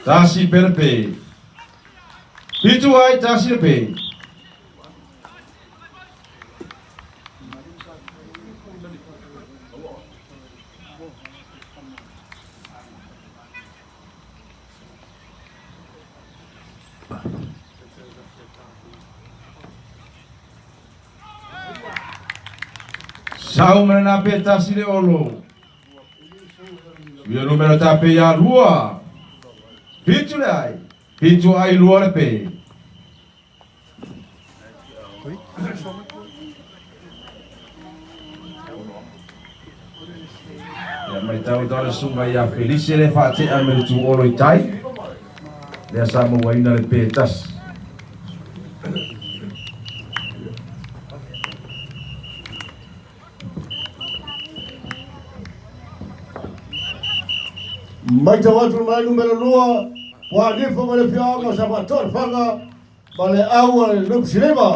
Tasi pea le pe. 7 ai 1 le pe. Sau ma lena pe tasi le olo. Ia numera tape ia lua. 7 le ai. 7 ai 2 le pe. Ia matau tau le susuga ia Felise le faatea me le tuolo i tai, lea sa mauaina le pe tasi. Matau atu le malae numera 2, ua nifo mai le afioaga o Safatoalefaga ma le au a le Lupsilima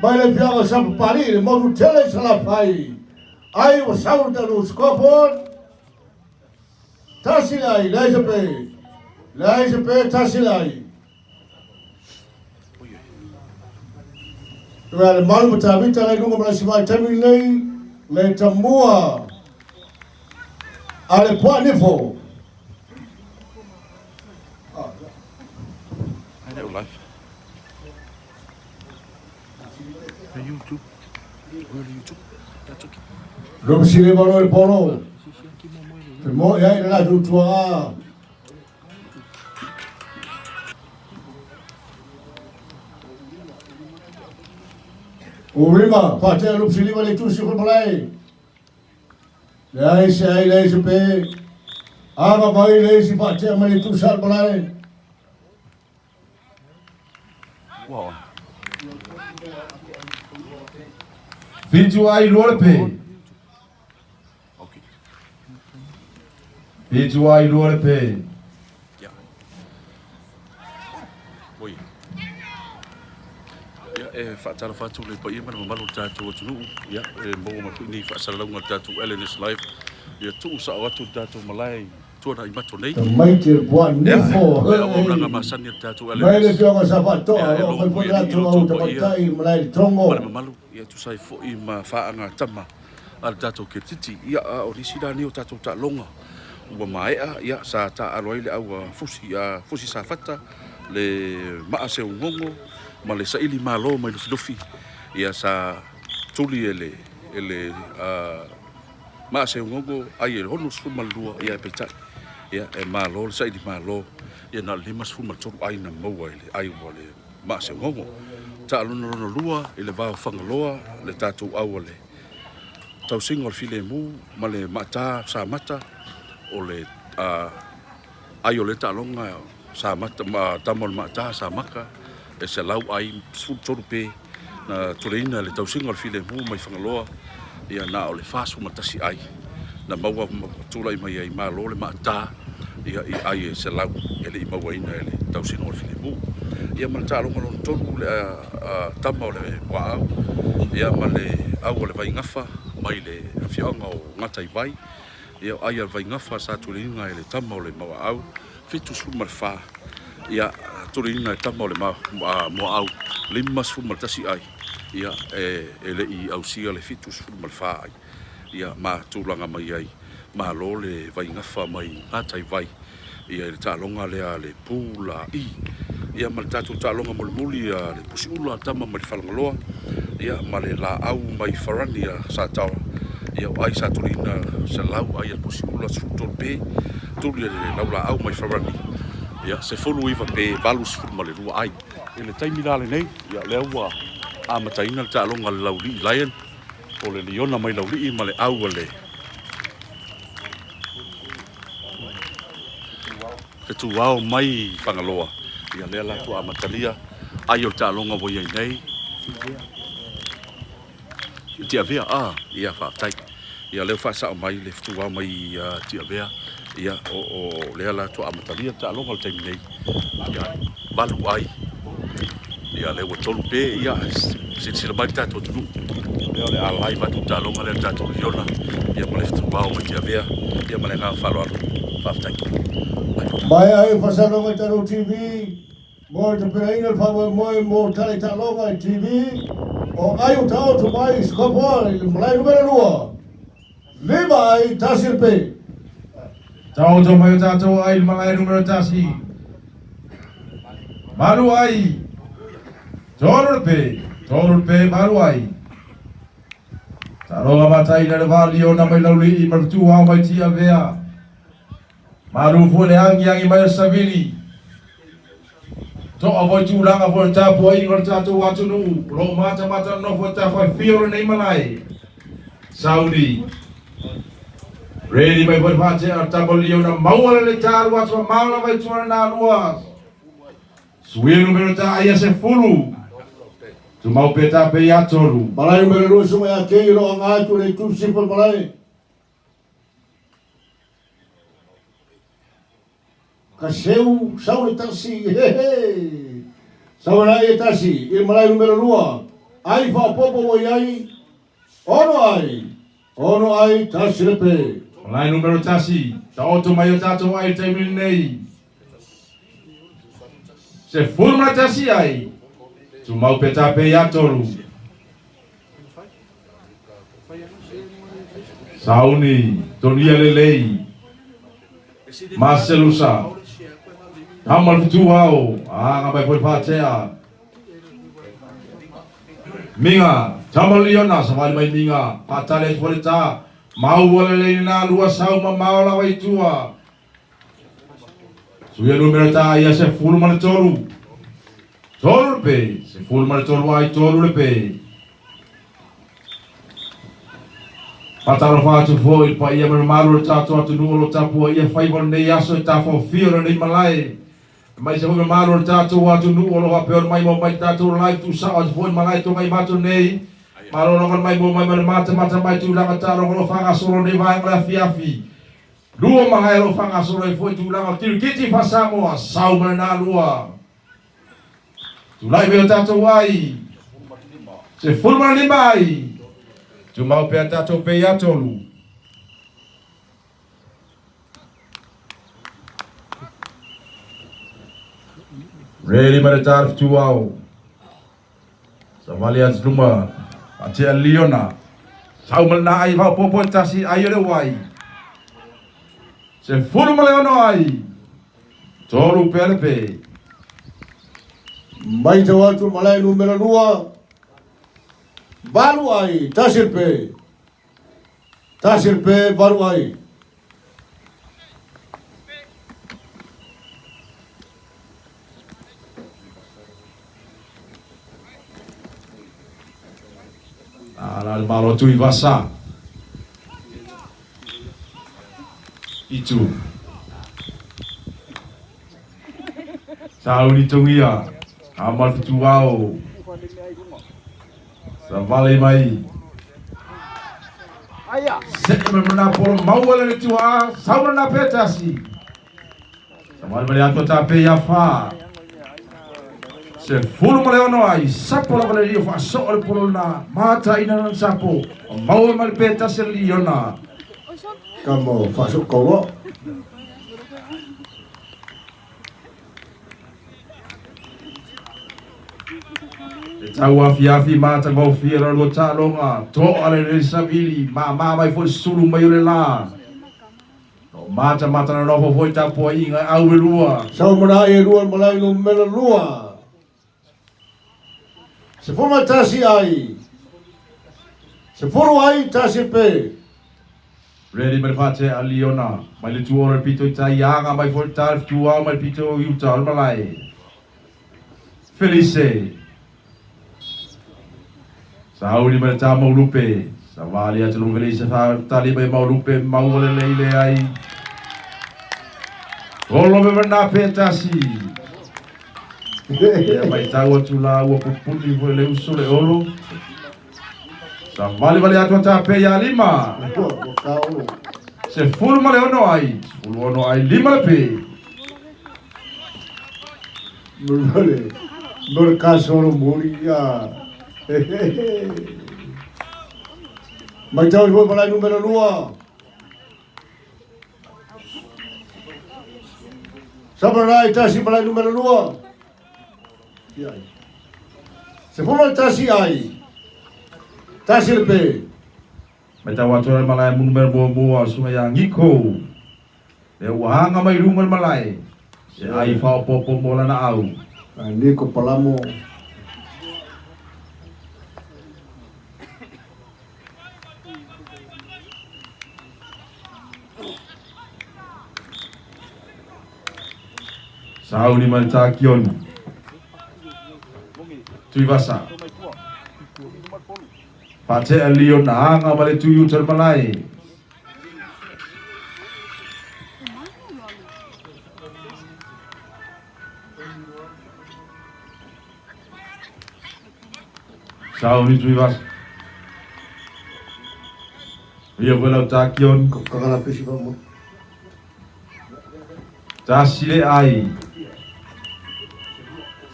mai le afioaga o Sapapalii, le motu tele i Salafai. Ai ua sau le tatou scoreboard, 1 le ai, leai se pe, leai se pe, 1 le ai. Ua le malu ma Tavita le luga ma le sivai taimi lenei le tamua a le Poa Nifo. Lumasile malo le polo. Te mo ia i le latou tuaga. Urima, whatea lup siliva le tusi ko malai. Le ai se ai le se pe. Aga mai le si whatea mai le tusi al malai. Wow. 7 ai 2 le pe. Okay. 7 ai 2 le pe. Yeah. Oi. Ia, e faatalofa atu le paia ma le mamalu o le tatou atunuu. Ia, e maua mai foi nei faasalalauga o le tatou LNS Live. Ia, tuu sao atu le tatou malae i Tuanai Mato nei. Tamaiti le pua Ia, nifo le auaunaga masani a le tatou Mai le LNS. afioga sa faatoa Ia, o e lo o logo mai foi i alii i latou lo au outou paia tamaitai i le malae i le ma le Togo. mamalu, ia tusa ai foi ma faaga tama a le tatou kirikiti. Ia, a o nisi la nei o tatou taaloga ua maea, ia, sa taaalo ai le au a Fusi, a Fusi Safata, le maa seugogo ma le saili malo mai Lufilufi, ia, sa tuli e le, e le, a, maa seugogo ai e 62, ia, e peitai, ia, e malo le saili malo, ia, na o le 53 ai na maua i le ai ua le maa seugogo. Taaloga lona lua i le va o Fagaloa, le tatou au a le tausiga o le filemu ma le maata Samata o le ai o lea taaloga Samata ma tama o le maata Samaka e selau ai 13 pe na tuleina le tausiga o le filemu mai Fagaloa ia na o le 41 ai na maua tulai mai ai malo le maata ia i ai e selau e le i mauaina e le tausiga o le filemu ia ma le taaloga lona tolu le tama o le Muaau ia ma le au o le Vaigafa mai le afioaga o Gataivai ia o ai a le Vaigafa sa tuliina e le tama o le Muaau 74 ia tuliina e tama o le Muaau 51 ai ia e le i ausia le 74 ai ia ma tulaga mai ai malo le Vaigafa mai Gataivai ia i le taaloga lea a le Pula I. Ia ma le tatou taaloga mulimuli a le Pusiula a Tama mai le Falagaloa, ia ma le Laau mai Farani a Sataoa. Ia o ai sa tuliina selau ai a le Pusiula 13 pe, tuli a le Laulaau mai Farani, ia 19 pe 82 ai. I le taimi la lenei, ia lea ua amataina le taaloga a le Laulii Lion, o le Liona mai Laulii ma le Au a le Fetuao mai Fagaloa, ia lea la tua amatalia ai o le taaloga ua i ai nei. I Tiavea, ah, ia faafetai. Ia lea ua faasao mai le fetuao mai Tiavea, ia o lea la tua amatalia le taaloga o le taimi nei. Ia, 8 ai. Ia lea ua 3 pe, ia silasila mai le tatou atunuu. Lea o le a live atu le taaloga lea le tatou Liona, ia ma le fetuao mai Tiavea, ia ma le agaga faaaloalo. Faafetai. Mai ai fasaloga i tatou TV mo le tapenaina o le faamoemoe mo tala i taaloga i TV o ai o taoto mai Scoreboard i le malae numera 2. 5 ai 1 le pe. Taoto mai o tatou ai i le malae numera 1. 8 ai. 3 le pe. 3 le pe 8 ai. Taaloga mataina le va liona mai Laulii ma le fetuao mai Tiavea. Malu foi le agiagi mai o le savili. To'a foi tulaga foi o le tapuaiga o le tatou atunuu o lo o matamata nonofo i tafaifia o lenei malae. Sauni. Ready mai foi le faatea o le tama liona maua le le talu atu mamao lava i tua le nalua. Suia numera ta aia 10. Tumau pe ta pe ia 3. Malae numera 2 suga ia kei o lo o aga atu le itu sifo le malae. Ka seu sau le tasi, he he. Sau ana ai e tasi, i le malae numera 2. Ai faaopoopo ua i ai, ono ai, ono ai, tasi le pe. Malae numera 1, taoto mai o tatou ai i le taimi lenei. 11 ai, tumau pe ta pe ia 3. Sauni, Tonia Lelei, Maselusa, Tama le Fetuao, aga mai foi faatea. Minga, Tama Liona, savali mai Minga, faatali atu foi le ta, maua lelei lena lua sau mamao lava i tua. Suia numera ta ia 13. 3 le pe, 13 ai 3 le pe. Faatalofa atu foi i le paia ma le mamalu o le tatou atunuu o lo o tapuaia faiva o lenei aso e tafaofia o lenei malae. Aemaise foi mamalu o le tatou atunuu o lo o faapea ona maimoa mai i le tatou live tuusao atu foi i le malae Togaimato nei. Malo lava le maimoa mai ma le matamata mai tulaga taaloga o lo o faagasolo nei vaega o le afiafi. Lua malae o lo o faagasolo ai foi tulaga o kirikiti faa-Samoa, sau ma le nalua. Tulai mai o tatou ai, 15 ai, tumau pea tatou pe ia 3. Ready ma le tarafituao. Savali atu luma, atea liona. Sau ma le na ai faaopoopo e tasi ai o le uai. 16 ai. 3 pea le pe. Matau atu le malae numera 2, 8 ai, 1 le pe. 1 le pe, 8 ai. Ala le malo Tuivasa. Itu. Sauni Tongia. Amal Fituao. Savali mai. Se'e mai mana polo maua le tua. Sauna na petasi. Savali mai atu ta pe ia fa. 16 ai. Sapo lava le rio faaso'o le polo na. Mata ina na sapo. Maua mai le petasi le liona. Ka mo faaso'o kauloa. E tauafiafi matagofie la lua taaloga, to'a le lelei savili, māmā mai foi sulu mai o le lā. O matamata nonofo foi tapuaiga e au e lua. Sau mana ai e lua le malae numera 2. 11 ai. 10 ai, 1 pe. Ready mai le faatea a Liona, mai le tuo o le pito i tai, aga mai foi le ta le fetuao mai le pito i uta o le malae. Felice. Sauni mai le tā Maulupe. Savali atu le Felice tali mai Maulupe, maua lelei le ai. Olo me mana pe tasi. Ia mai tau atu la ua pupuni foi le uso le olo. Savali vale atu ta pe ia lima. Ua ka olo. 16 ai. 16 ai 5 le pe. Mole, mole ka solo muri ia. Mai tau foi malae numera 2. Samanai tasi malai numera lua. Ia. 11 ai. Tasi le pe. Matau atu ai le malae numera muamua o Susuga ia Giko. Lea ua aga mai luga le malae, se ai faaopoopo mo lana au. Niko Palamo. Sauni mai tā Kioni. Tuivasa. Faatea Leon aga ma le tui uta le malae. Sauni Tuivasa. Ia foi lau tā Kioni. Kakala pesi pa mo. Tasi le ai.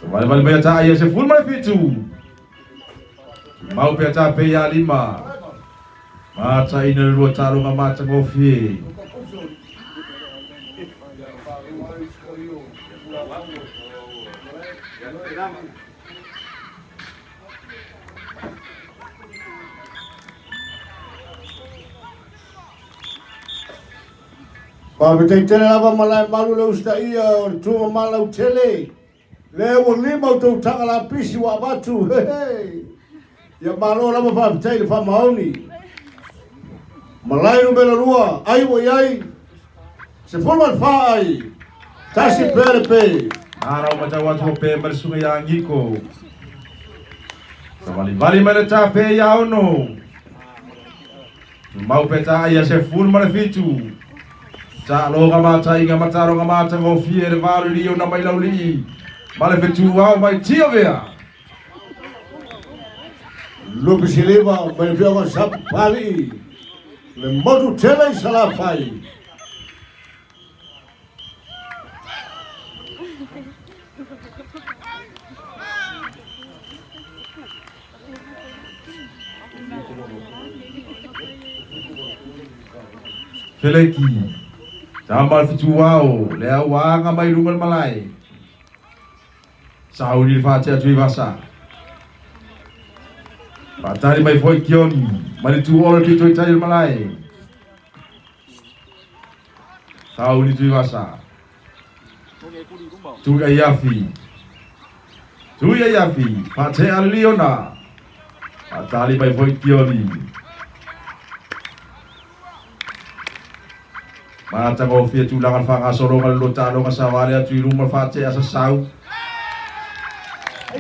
Savalivali mai a tā ia 17. Mau pea tā pe ia lima. Mata ina le lua taaloga matagofie. Faafetai tele lava malae malu le usitaia o le tuma malautele. Le ua lima outou taga lapisi ua avatu. Hehe. Ia malo lava faafetai le faamaoni. Malae numera lua, ai ua i ai. 14 ai. Tasi pe le pe. Ara o matau atu o pe ma le susuga ia Giko. Savalivali mai le tā pe ia ono. Tumau pe tā ia 17. Taaloga mataiga ma taaloga matagofie le valu i ona mai laulii. Ma le fetuao mai Tiavea. Lupe Siliva, mai le afioga Sapapalii, le motu tele i Salafai. Feleki, tama le fetuao, le au aga mai luga le malae. Sauni le faatea Tuivasa. Faatali mai foi Kioni, mai le tuolo le pito i tai le malae. Sauni Tuivasa. Tui Aiafi. Tui Aiafi, faatea le Liona. Faatali mai foi Kioni. Matagofie tulaga le faagasologa le lua taaloga savali atu i luma le faatea sasau.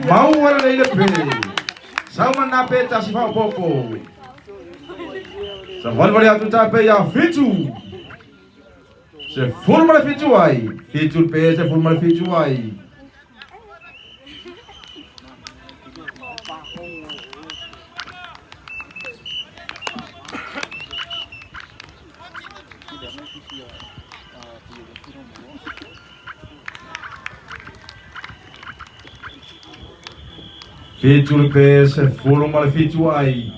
Maua lelei le pe. Sau mana pe tasi faaopoopo. Savalivali atu tā pe ia fitu. 17 ai. Fitu le pe 17 ai. Fitu le pe 17 ai.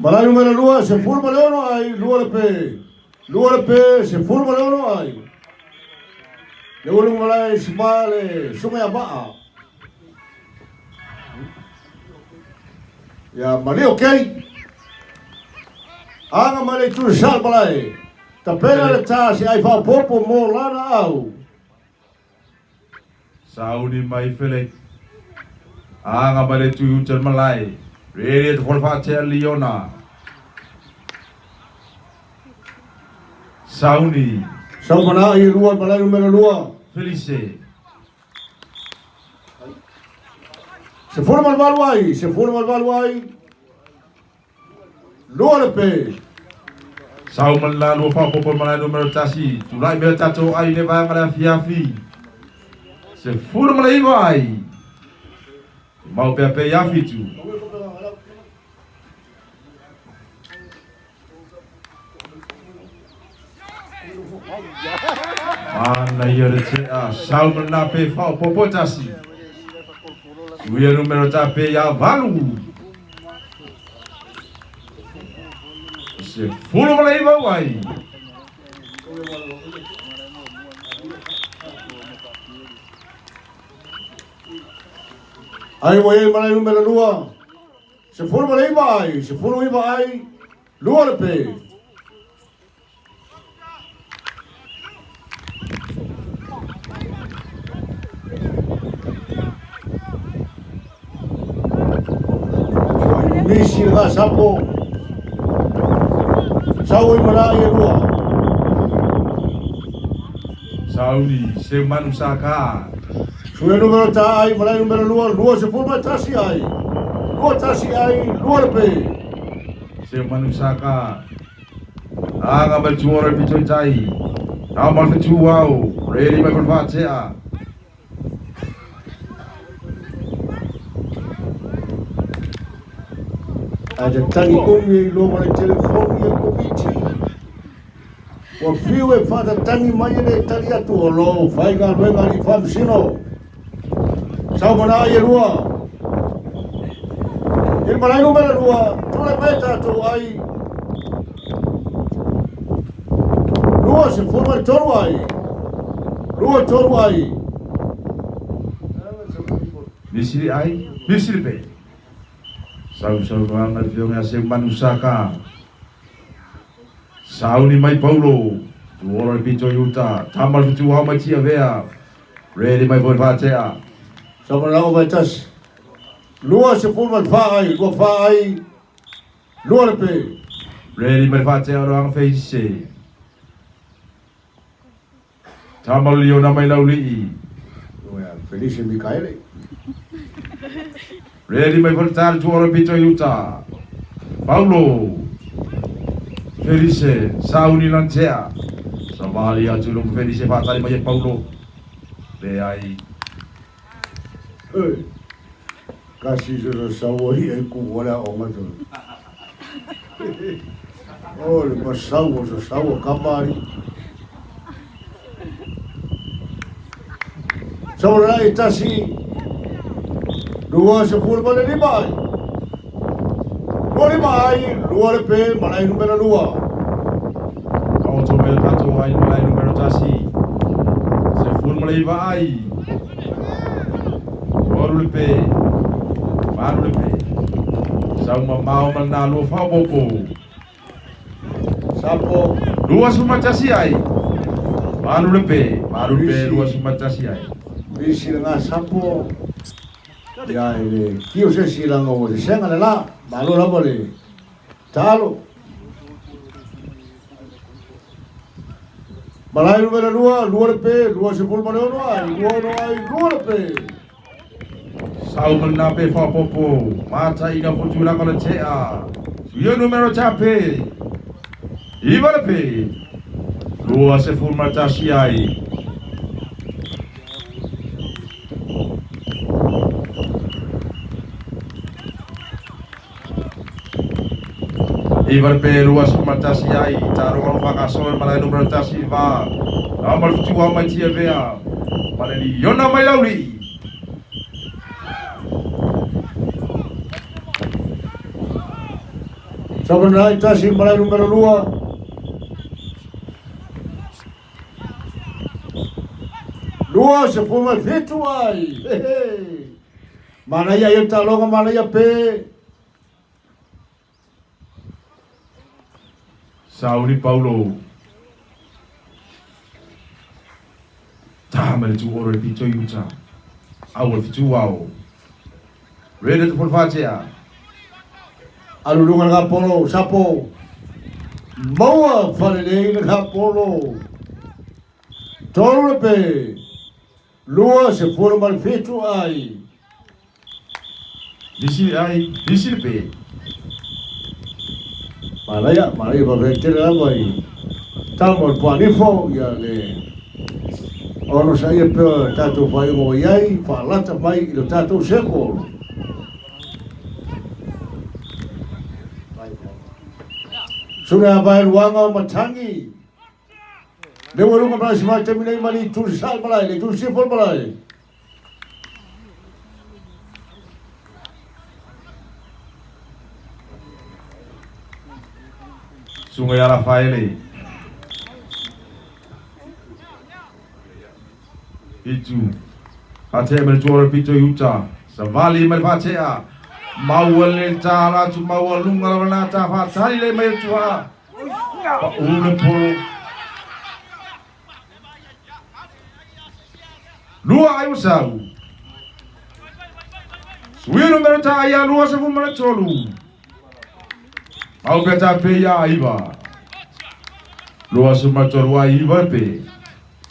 Malae numera lua, 16 ai, lua le pe. Lua le pe, 16 ai. Le ulu malae sima le sungai a maa. Ia malie okay. Aga mai le itu sal malae. Tapena le tā se ai faaopoopo mo lana au. Sauni mai Feleki. Aga mai le tui uta le malae. Rere te fola faatea Liona. Sauni. Sau mana i lua malae numera lua. Felice. 18 ai, 18 ai. Lua le pe. Sau ma le lalua faaopoopo malae numera tasi. Tulai mea tatou ai le vaega le afiafi. 19 ai. Mau pea pe ia fitu. Mana ia le tea. Sau ma le na pe faaopoopo tasi. Suia numera ta pe ia valu. 19 ai. Ai ua i ai malae numera lua, 19 ai, 19 ai, lua le pe. Misi le sapo. Sau i malae e lua. Sauni, Seumanu Saka. Sui numero ta ai, malae numero lua, 21 ai. 21 ai, lua le pe. Seumanu Saka. Aga mai tuora i pito i tai. Tau mal whitu au. Reri mai whaatea. Ai te tangi umi i lua ma le telefoni e komiti. Ua fiu e whatatangi mai e le tali atu o lo whaigaluega ali whamsino. Sau mana ai e lua. I le malae numera lua, tulai mai tatou ai. 23 ai. 23 ai. Misi ai, misi le pe. Sau sau noanga le fionga se manu saka. Sauni mai Paulo. Tuora le pito i uta. Tama le fitu au mai tia vea. Ready mai foi whaatea. Sau mana o vai tasi. 24 ai, 24 ai. Lua le pe. Ready mai whaatea o anga feise. Tama le liona mai laulii. Oea, Felice Mikaele. Ready mai foi tari tuora le pito i uta. Paulo. Felice, Sauni Lantea. Savali atu lungu Felice whaatari mai e Paulo. Le ai. Ei. Kasi se sa saua i e ku wala o ngato. O le masaua sa saua kamari. Saua lai tasi. 25 ai. 25 ai, lua le pe, malai numera lua. Ka oto me tatou ai malai numero tasi. Se fulu ma le iva ai. Tolu le pe. Valu le pe. Sau mamao ma nā lua whaopopo. Sapo. 21 ai. Valu le pe. Valu le pe, 21 ai. Misi le ngā sapo. Ia e le kio se si langa o se senga le la. Malo lava le talo. Malai numera lua, lua le pe, 26 ai, 26 ai, lua le pe. Sau ma nā pe whaopopo. Mata ina fotu langa le tea. Suia numero tape. Iva le pe. 21 ai. Iva le pe 21 ai. Taro alo whakasore malai numero tasi va. Nā mal fitu au mai tia vea. Male liona mai lauli. Sau malai tasi, malai numero lua. 27 ai. Hehe. Manaia i taloga, manaia pe. Sauni Paulo. Tā me le tu oro le pito i uta. Au le fitu au. Ready to whaatea. Alulunga le polo, sapo. Maua whalelei le polo. Tolu le pe. 27 ai. Misi ai, misi le pe. Manaia, manaia pa tele lava i tama o le puanifo, ia le ono sa ia pe tātou whaingo i ai, whaalata mai i lo tātou seko. Suna vai luanga o matangi. Le ua lunga malai si mai temi nei mali tu sal malai, le tu sifol malai. Sunga ia Rafaele. Itu. Ate me tuora pito i uta. Savali ma le faatea. Maua le tala atu maualuga lava na ta faatali le mai o tuaa. Pau le polo. Lua ai ua sau. Sui numero ta ia 23. Mau pe ta pe ia iva. 23 ai iva pe.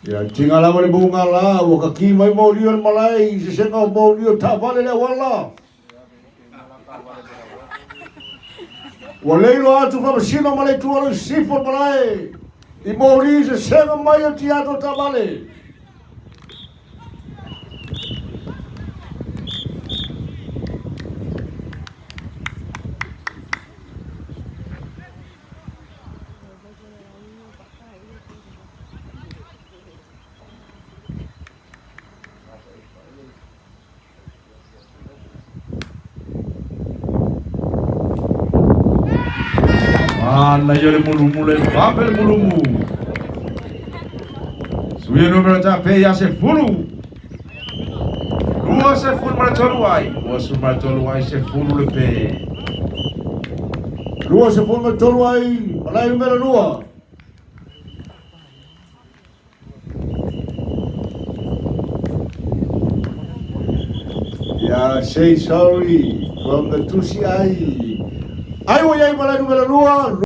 Ia tinga lava le bunga la, ua kaki mai moli o le malae i sesega o moli o taavale le auala. Ua leiloa atu faamasino ma le itu alo i sisifo o le malae i moli i sesega mai o tiato o taavale. Manaia le mulumu le vape le mulumu. Suia numero ta pe ia se fulu. 23 ai. 23 ai se fulu le pe. 23 ai, malae numera 2. Yeah, say sorry from the Tusi ai. Ai ua iai malae numera 2.